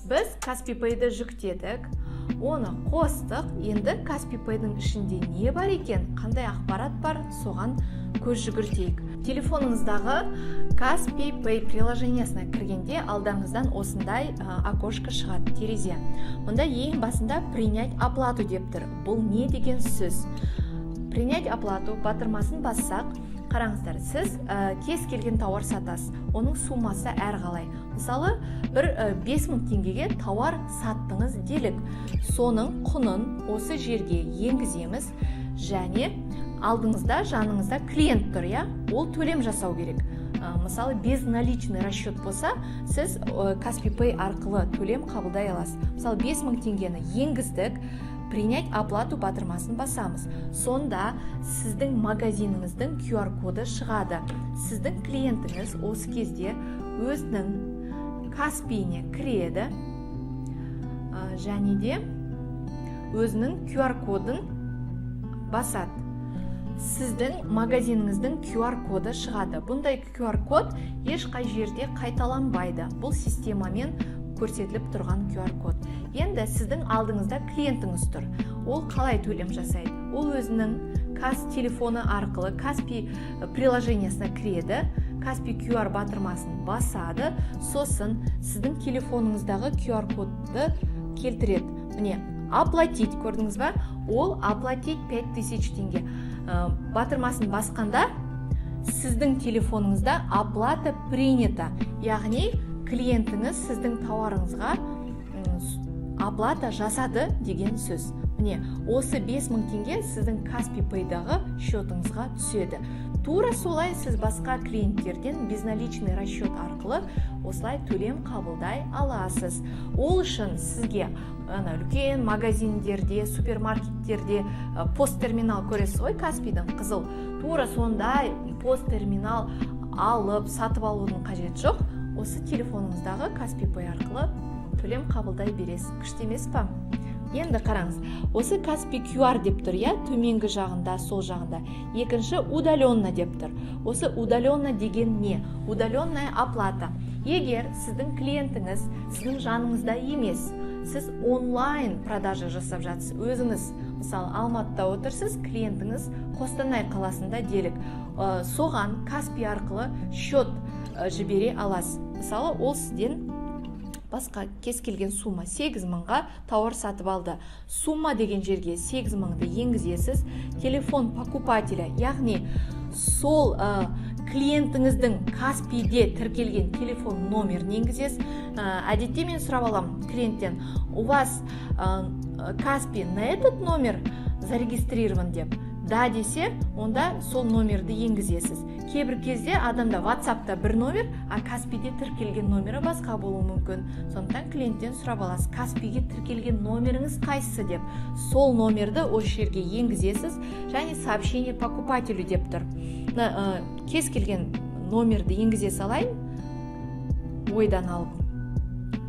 Біз Каспи Пейді жүктедік, оны қостық. Енді Каспи Пейдің ішінде не бар екен, қандай ақпарат бар, соған көз жүгіртейік. Телефоныңыздағы Каспи Пей приложениясына кіргенде алдарыңыздан осындай окошко шығады, терезе. Мұнда ең басында «Принять оплату» деп тұр. Бұл не деген сөз? «Принять оплату» батырмасын бассақ, қараңыздар, сіз кез келген тауар сатасыз, оның суммасы әрқалай. Мысалы, бір 5000 теңгеге тауар саттыңыз делік. Соның құнын осы жерге енгіземіз және алдыңызда, жаныңызда клиент тұр, иә, ол төлем жасау керек. Мысалы, безналичный расчет болса, сіз Каспи Пей арқылы төлем қабылдай аласыз. Мысалы, 5000 теңгені енгіздік, «Принять оплату» батырмасын басамыз. Сонда сіздің магазиніңіздің QR коды шығады. Сіздің клиентіңіз осы кезде өзінің Каспиіне кіреді және де өзінің QR кодын басады. Сіздің магазиніңіздің QR коды шығады. Бұндай QR код ешқай жерде қайталанбайды, бұл системамен көрсетіліп тұрған QR код. Енді сіздің алдыңызда клиентіңіз тұр. Ол қалай төлем жасайды? Ол өзінің кас телефоны арқылы Каспи приложениясына кіреді, Каспи QR батырмасын басады, сосын сіздің телефоныңыздағы QR кодты келтіреді. Міне, «Оплатить», көрдіңіз ба? Ол «Оплатить 5000 теңге» батырмасын басқанда, сіздің телефоныңызда «Оплата принята», яғни клиентіңіз сіздің тауарыңызға оплата жасады деген сөз. Міне, осы 5000 теңге сіздің Каспи Пейдағы счетыңызға түседі. Тура солай сіз басқа клиенттерден безналичный расчет арқылы осылай төлем қабылдай аласыз. Ол үшін сізге ана үлкен магазиндерде, супермаркеттерде POS терминал көресіз ғой, Каспидің қызыл. Тура сондай POS терминал алып, сатып алудың қажеті жоқ. Осы телефоныңыздағы Каспи Пей арқылы төлем қабылдай бересіз. Күшті емес па? Енді қараңыз, осы Каспи QR деп тұр, иә, төменгі жағында, сол жағында. Екінші «Удаленно» деп тұр. Осы «Удаленно» деген не? Удаленная оплата. Егер сіздің клиентіңіз сіздің жаныңызда емес, сіз онлайн продажа жасап жатсыз, өзіңіз, мысалы, Алматыда отырсыз, клиентіңіз Қостанай қаласында делік. Соған Каспи арқылы счет жібере аласыз. Мысалы, ол сізден басқа кез келген сумма, 8 мыңға тауар сатып алды. «Сумма» деген жерге 8 мыңды енгізесіз. «Телефон покупателя», яғни сол клиентіңіздің Каспиде тіркелген телефон номерін енгізесіз. Әдетте мен сұрап аламын клиенттен: «У вас Каспи на этот номер зарегистрирован?» деп. «Да» десе, онда сол номерді енгізесіз. Кейбір кезде адамда WhatsAppта бір номер, а Каспиде тіркелген номері басқа болуы мүмкін. Сондықтан клиенттен сұрап аласыз: «Каспиге тіркелген номеріңіз қайсысы?» деп. Сол номерді осы жерге енгізесіз. Және «Сообщение покупателю» деп тұр. Мына кез келген номерді енгізе салайын ойдан алып.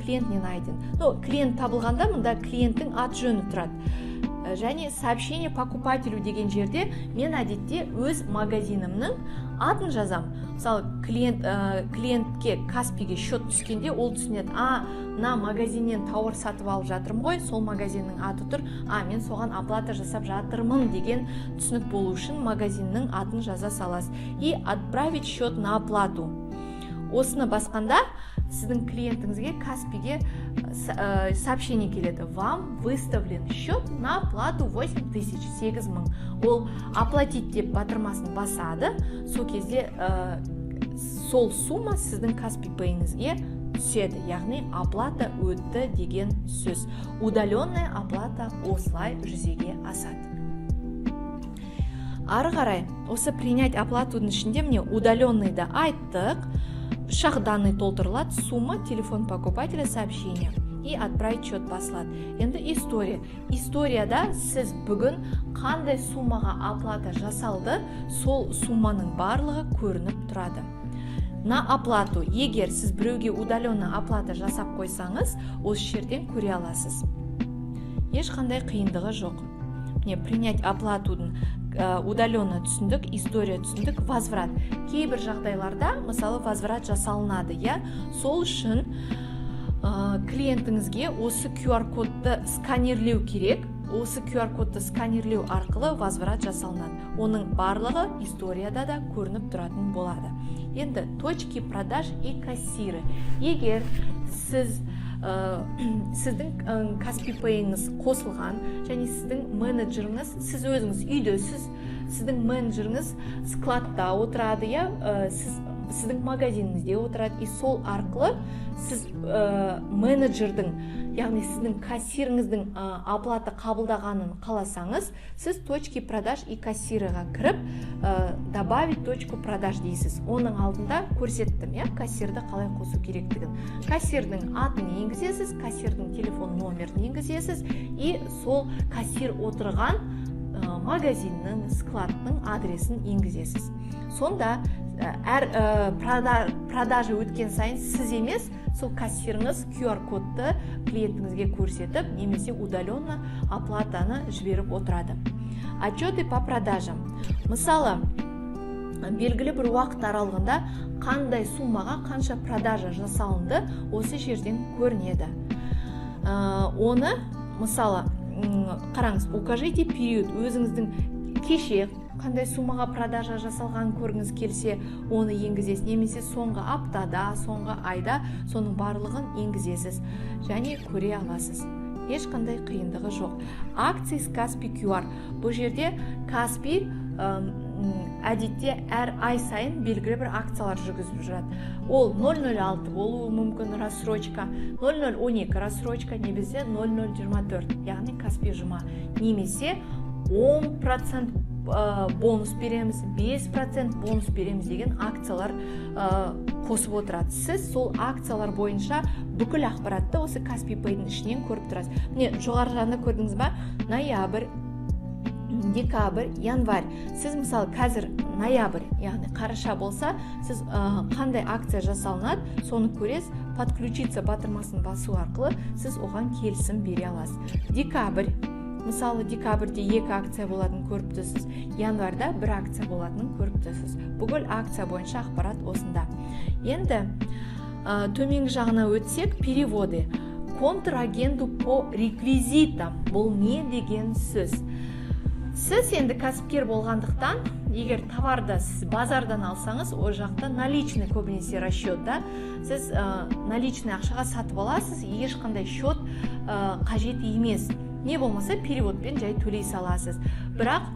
«Клиент не найден». Ну, клиент табылғанда, мында клиенттің аты жөні тұрады. Және «Сообщение покупателю» деген жерде мен әдетте өз магазинімнің атын жазам. Мысалы, клиентке Каспиге счет түскенде ол түсінеді: а, мына магазиннен тауар сатып алып жатырмын ғой, сол магазиннің аты тұр, а мен соған оплата жасап жатырмын деген түсінік болу үшін магазиннің атын жаза саласыз. И «Отправить счет на оплату», осыны басқанда, сіздің клиентіңізге Каспиге сообщение келеді: «Вам выставлен счет на оплату 8000», 8000. Ол «Оплатить» деп батырмасын басады. Сол кезде сол сумма сіздің Каспи Пейіңізге түседі, яғни оплата өтті деген сөз. Удаленная оплата осылай жүзеге асады. Ары қарай осы «Принять оплатудың» ішінде, міне, удаленныйды айттық, үш ақ данный толтырылады: сумма, телефон покупателя, сообщение, и «Отправить счет» басылады. Енді история. Историяда сіз бүгін қандай суммаға оплата жасалды, сол сумманың барлығы көрініп тұрады. На оплату, егер сіз біреуге удаленно оплата жасап қойсаңыз, осы жерден көре аласыз, ешқандай қиындығы жоқ. Міне, «Принять оплатудың» удаленно түсіндік, история түсіндік. Возврат. Кейбір жағдайларда, мысалы, возврат жасалынады, иә. Сол үшін Клиентіңізге осы QR кодты сканерлеу керек. Осы QR кодты сканерлеу арқылы возврат жасалынады. Оның барлығы историяда да көрініп тұратын болады. Енді точки продаж и кассиры. Егер сіздің Каспи Пейіңіз қосылған және сіздің менеджеріңіз, сіз өзіңіз үйдесіз, сіздің менеджеріңіз складта отырады, иә, сіз сіздің магазиніңізде отырады, и сол арқылы сіз менеджердің, яғни сіздің кассиріңіздің оплата қабылдағанын қаласаңыз, сіз точки продаж и кассирыға кіріп, добавить точку продаж дейсіз. Оның алдында көрсеттім, иә, кассирді қалай қосу керектігін. Кассирдің атын енгізесіз, кассирдің телефон номерін енгізесіз и сол кассир отырған магазиннің, складтың адресін енгізесіз. Сонда әр продажа өткен сайын сіз емес, сол кассиріңіз QR кодты клиентіңізге көрсетіп немесе удаленно оплатаны жіберіп отырады. Отчеты по продажам. Мысалы, белгілі бір уақыт аралығында қандай суммаға қанша продажа жасалынды, осы жерден көрінеді. Оны мысалы, қараңыз, укажите период. Өзіңіздің кеше қандай суммаға продажа жасалғанын көргіңіз келсе, оны енгізесіз немесе соңғы аптада, соңғы айда, соның барлығын енгізесіз және көре аласыз. Ешқандай қиындығы жоқ. Акции с Каспи QR. Бұл жерде Каспи әдетте әр ай сайын белгілі бір акциялар жүргізіп жүреді. Ол 0,06 болуы мүмкін рассрочка, 0,012 рассрочка немесе 0,024, яғни Каспи жұма, немесе 10% бонус береміз, 5% бонус береміз деген акциялар қосып отырады. Сіз сол акциялар бойынша бүкіл ақпаратты осы Каспи Пейдің ішінен көріп тұрасыз. Міне, жоғары жағында көрдіңіз ба? Ноябрь, декабрь, январь. Сіз, мысалы, қазір ноябрь, яғни қараша болса, сіз қандай акция жасалынады, соны көресіз. Подключиться батырмасын басу арқылы сіз оған келісім бере аласыз. Декабрь, мысалы, декабрьде екі акция болатынын көріп тұрсыз, январьда бір акция болатынын көріп тұрсыз. Бүкіл акция бойынша ақпарат осында. Енді төменгі жағына өтсек, переводы контрагенту по реквизитам. Бұл не деген сөз? Сіз енді кәсіпкер болғандықтан, егер товарды сіз базардан алсаңыз, ол жақта наличный көбінесе расчет да, сіз наличный ақшаға сатып аласыз, ешқандай счет қажет емес, не болмаса переводпен жай төлей саласыз. Бірақ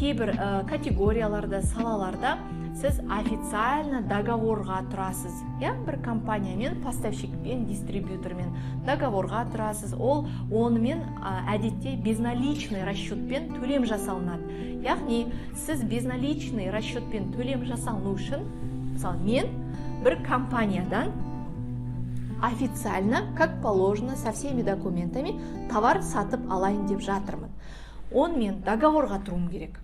кейбір категорияларда, салаларда сіз официально договорға тұрасыз, иә, бір компаниямен, поставщикпен, дистрибьютормен договорға тұрасыз. Ол онымен әдетте безналичный расчетпен төлем жасалынады. Яғни сіз безналичный расчетпен төлем жасалыну үшін, мысалы, мен бір компаниядан официально, как положено, со всеми документами товар сатып алайын деп жатырмын. Онымен договорға тұруым керек.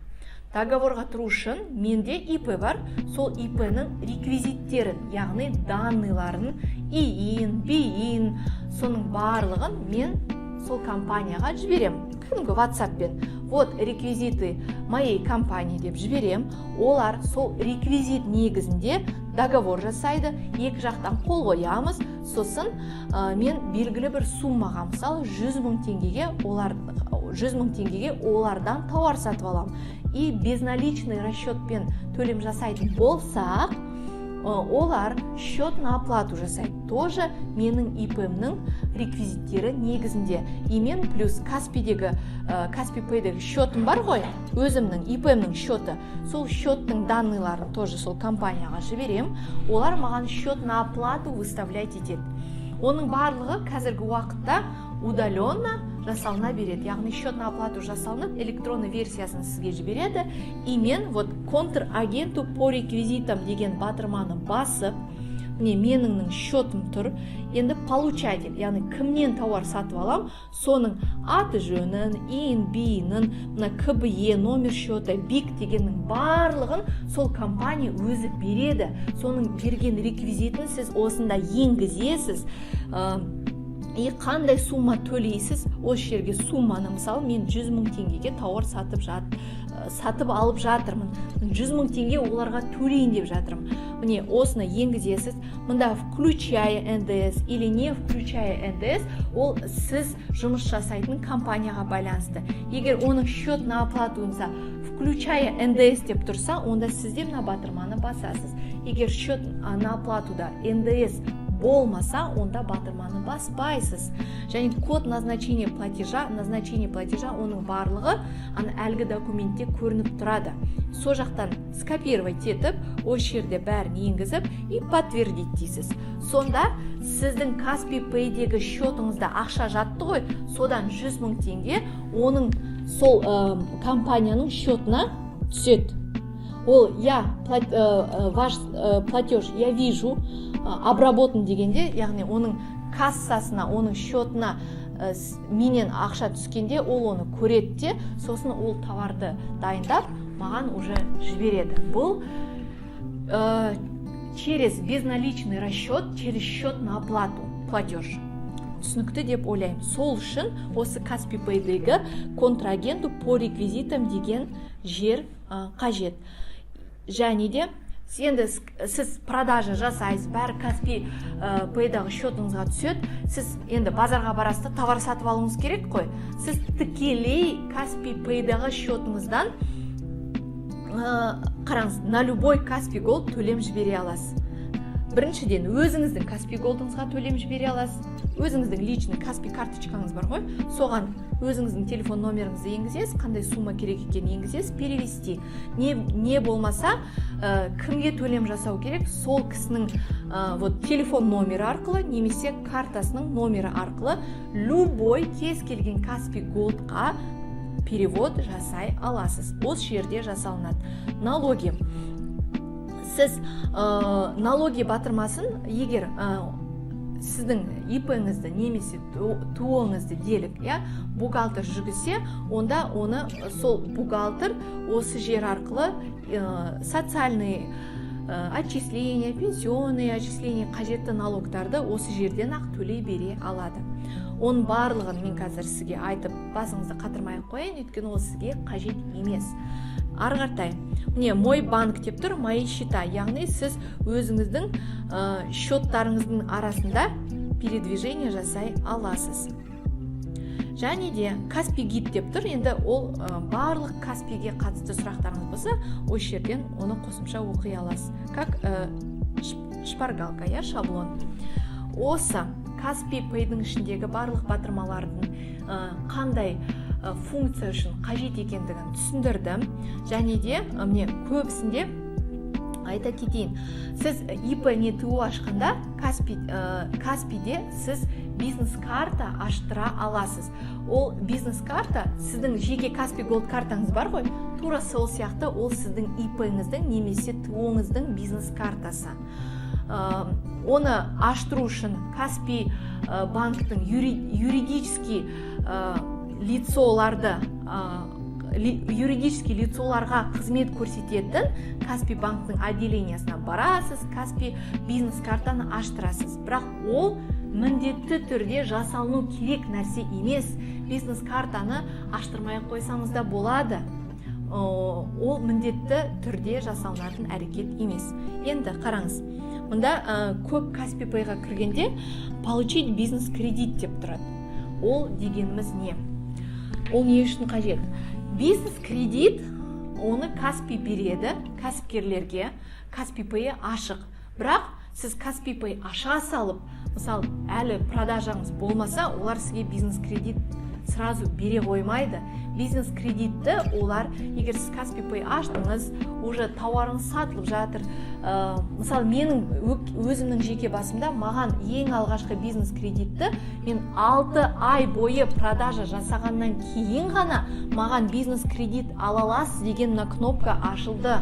Договорға тұру үшін менде ИП бар. Сол ИП-ның реквизиттерін, яғни данныйларын, ИИН, БИН, соның барлығын мен сол компанияға жіберемін кәдімгі ватсаппен. «Вот реквизиты моей компании» деп жіберем. Олар сол реквизит негізінде договор жасайды, екі жақтан қол қоямыз. Сосын мен белгілі бір суммаға, мысалы, 100 мың теңгеге, олар 100 мың теңгеге олардан тауар сатып аламын. И безналичный расчетпен төлем жасайтын болсақ, олар счет на оплату жасайды тоже менің ИП-мнің реквизиттері негізінде. И мен плюс Каспидегі, Каспи Пейдегі счетым бар ғой, өзімнің ИП-мнің счеты, сол счеттың данныйларын тоже сол компанияға жіберем. Олар маған счет на оплату выставлять етеді. Оның барлығы қазіргі уақытта удаленно жасалына береді, яғни счет на оплату жасалынып, электронный версиясын сізге жібереді. И мен вот контрагенту по реквизитам деген батырманы басып, міне, менің счетым тұр. Енді получатель, яғни кімнен тауар сатып алам, соның аты жөнін, ИИН, БИНін, мына КБЕ, номер счета, БИК дегеннің барлығын сол компания өзі береді. Соның берген реквизитін сіз осында енгізесіз. И қандай сумма төлейсіз, осы жерге сумманы, мысалы, мен 100 мың теңгеге тауар сатып алып жатырмын, 100 мың теңге оларға төлейін деп жатырмын, міне, осыны енгізесіз. Мында «включая НДС» или «не включая НДС», ол сіз жұмыс жасайтын компанияға байланысты. Егер оның счет на оплатуыңызда «включая НДС» деп тұрса, онда сіз де мына батырманы басасыз. Егер счет на оплатуда НДС болмаса, онда батырманы баспайсыз. Және код назначения платежа, назначение платежа, оның барлығы ана әлгі документте көрініп тұрады. Сол жақтан скопировать етіп, осы жерде бәрін енгізіп и «подтвердить» дейсіз. Сонда сіздің Каспи Пейдегі счетыңызда ақша жатты ғой, содан 100 мың теңге оның сол компанияның счетына түседі. Ол я ваш платеж я вижу, обработан дегенде, яғни оның кассасына, оның счетына менен ақша түскенде, ол оны көреді де, сосын ол товарды дайындап, маған уже жібереді. Бұл через безналичный расчет, через счет на оплату платеж. Түсінікті деп ойлаймын. Сол үшін осы Каспи Пейдегі «контрагенту по реквизитам» деген жер қажет. Және де енді сіз продажа жасайсыз, бәрі Каспи Пейдағы счетыңызға түседі. Сіз енді базарға барасыз да, товар сатып алуыңыз керек қой. Сіз тікелей Каспи Пейдағы счетыңыздан, қараңыз, на любой Каспи Голд төлем жібере аласыз. Біріншіден, өзіңіздің Каспи Голдыңызға төлем жібере аласыз. Өзіңіздің личный Каспи карточкаңыз бар ғой, соған өзіңіздің телефон номеріңізді енгізесіз, қандай сумма керек екенін енгізесіз, «перевести». Не болмаса, кімге төлем жасау керек, сол кісінің вот телефон номері арқылы немесе картасының номері арқылы любой, кез келген Каспи Голдқа перевод жасай аласыз. Осы жерде жасалынады. Налоги. Сіз «налоги» батырмасын, егер сіздің ИП-іңізді немесе ТОО-ңызды делік, иә, бухгалтер жүргізсе, онда оны сол бухгалтер осы жер арқылы социальный отчисления, пенсионный отчисления, қажетті налогтарды осы жерден ақ төлей бере алады. Оның барлығын мен қазір сізге айтып, басыңызды қатырмай ақ қояйын, өйткені ол сізге қажет емес. Ары қаратай, міне, «Мой банк» деп тұр, «Мои счета», яғни сіз өзіңіздің счеттарыңыздың арасында передвижение жасай аласыз. Және де «Каспи гид» деп тұр. Енді ол барлық Каспиге қатысты сұрақтарыңыз болса, осы жерден оны қосымша оқи аласыз, как шпаргалка, иә, шаблон. Осы Каспи Пейдің ішіндегі барлық батырмалардың қандай функция үшін қажет екендігін түсіндірдім. Және де міне, көбісінде айта кетейін, сіз ИП не ТОО ашқанда Каспиде сіз бизнес карта аштыра аласыз. Ол бизнес карта сіздің жеке Каспи Голд картаңыз бар ғой, тура сол сияқты ол сіздің ИП-іңіздің немесе ТОО-ңыздың бизнес картасы. Оны аштыру үшін Каспи банктің юридический лицоларды, юридический лицоларға қызмет көрсететін Каспи банктің отделениясына барасыз, Каспи бизнес картаны аштырасыз. Бірақ ол міндетті түрде жасалыну керек нәрсе емес. Бизнес картаны аштырмай ақ қойсаңыз да болады. Ол міндетті түрде жасалынатын әрекет емес. Енді қараңыз, мында көп Каспи Пейға кіргенде «Получить бизнес кредит» деп тұрады. Ол дегеніміз не? Ол не үшін қажет? Бизнес кредит, оны Каспи береді кәсіпкерлерге. Каспи Пейі ашық, бірақ сіз Каспи Пей аша салып, мысалы, әлі продажаңыз болмаса, олар сізге бизнес кредит сразу бере қоймайды. Бизнес кредитті олар, егер сіз Каспи Пей аштыңыз, уже тауарыңыз сатылып жатыр, мысалы, менің өзімнің жеке басымда маған ең алғашқы бизнес кредитті мен 6 ай бойы продажа жасағаннан кейін ғана маған «Бизнес кредит ала аласыз» деген мына кнопка ашылды.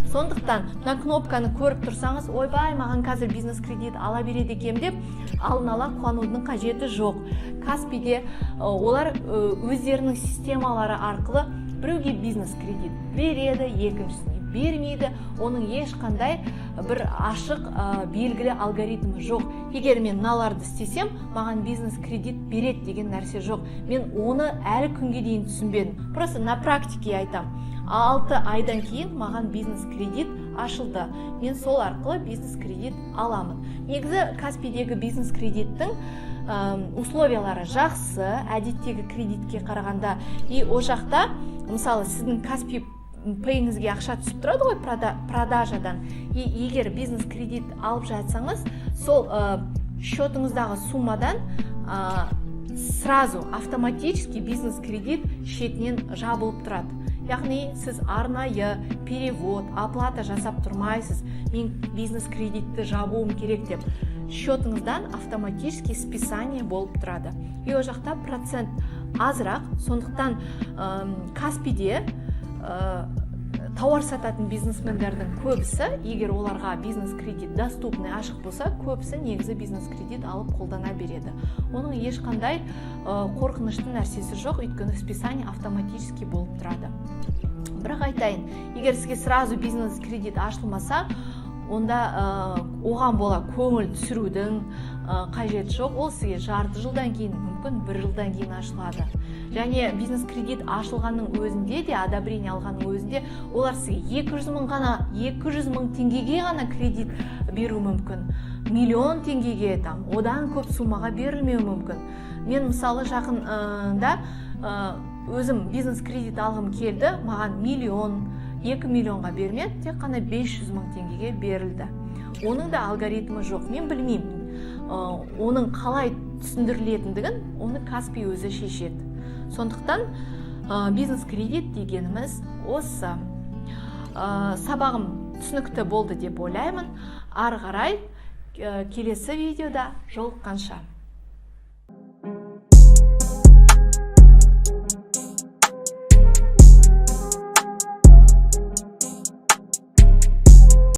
Сондықтан мына кнопканы көріп тұрсаңыз, «Ойбай, маған қазір бизнес кредит ала береді екен» деп алдын ала қуанудың қажеті жоқ. Каспиде олар өздерінің системалары арқылы біреуге бизнес кредит береді, екіншісіне бермейді. Оның ешқандай Бір ашық, белгілі алгоритмі жоқ. Егер мен мыналарды істесем, маған бизнес кредит береді деген нәрсе жоқ. Мен оны әлі күнге дейін түсінбедім, просто на практике айтам. 6 айдан кейін маған бизнес кредит ашылды, мен сол арқылы бизнес кредит аламын. Негізі Каспидегі бизнес кредиттің условиялары жақсы әдеттегі кредитке қарағанда. И ол жақта, мысалы, сіздің Каспи Пейіңізге ақша түсіп тұрады ғой продажадан. И егер бизнес кредит алып жатсаңыз, сол счетыңыздағы суммадан сразу автоматически бизнес кредит шетінен жабылып тұрады. Яғни сіз арнайы перевод, оплата жасап тұрмайсыз, мен бизнес кредитті жабуым керек деп. Счетыңыздан автоматически списание болып тұрады. И ол жақта процент азырақ. Сондықтан Каспиде тауар сататын бизнесмендердің көбісі, егер оларға бизнес кредит доступный, ашық болса, көбісі негізі бизнес кредит алып қолдана береді. Оның ешқандай қорқынышты нәрсесі жоқ, өйткені списание автоматически болып тұрады. Бірақ айтайын, егер сізге сразу бизнес кредит ашылмаса, онда оған бола көңіл түсірудің қажеті жоқ. Ол сізге жарты жылдан кейін, мүмкін бір жылдан кейін ашылады. Және бизнес кредит ашылғанның өзінде де, одобрение алғанның өзінде, олар сізге 200 мың ғана, 200 мың теңгеге ғана кредит беруі мүмкін. Миллион теңгеге, там, одан көп суммаға берілмеуі мүмкін. Мен, мысалы, жақында өзім бизнес кредит алғым келді, маған миллион, 2 миллионға бермеді, тек қана 500 мың теңгеге берілді. Оның да алгоритмі жоқ, мен білмеймін оның қалай түсіндірілетіндігін, оны Каспи өзі шешеді. Сондықтан бизнес кредит дегеніміз осы. Сабағым түсінікті болды деп ойлаймын. Ары қарай келесі видеода жолыққанша.